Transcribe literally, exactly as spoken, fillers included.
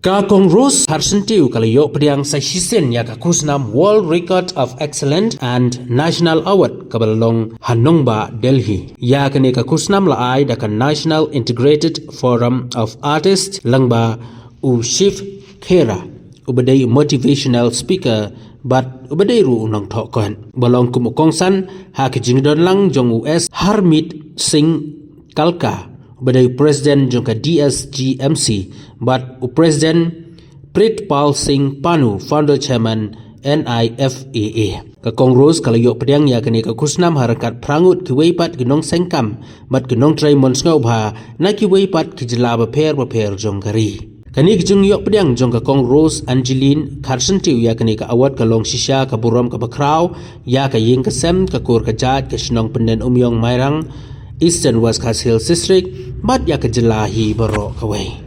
Ka Kong Rose Kharsyntiew ka la ïoh pdiang sa shisien ïa ka khusnam World Record of Excellence and National Award kaba la long ha nongbah Delhi. Ïa kane ka khusnam la ai da ka National Integrated Forum of Artists lyngba u Shiv Khera, uba dei motivational speaker bad uba dei ruh u nongthoh kot. Ba long kum u kongsan ha ka jingdon lang jong u S Harmeet Singh Kalka, uba dei u president jong ka D S G M C, bad u president Pritpal Singh Panu, founder chairman N I F A A. Ka Kong Rose ka la ïoh pdiang ïa kane ka khusnam ha ryngkat phra ngut kiwei pat ki nongseng kam bad ki nongtrei mon sngewbha na kiwei pat ki jylla bapher bapher jong ka ri. Kane ka jingïoh pdiang jong ka Kong Rose Angeline Kharsyntiew ïa kane ka award ka long shisha ka burom kaba khraw ïa ka ïing ka sem, ka kur ka jait, ka shnong Pyndenumïong Mairang, Eastern West Khasi Hills District, bad ïa ka jylla hi baroh kawei.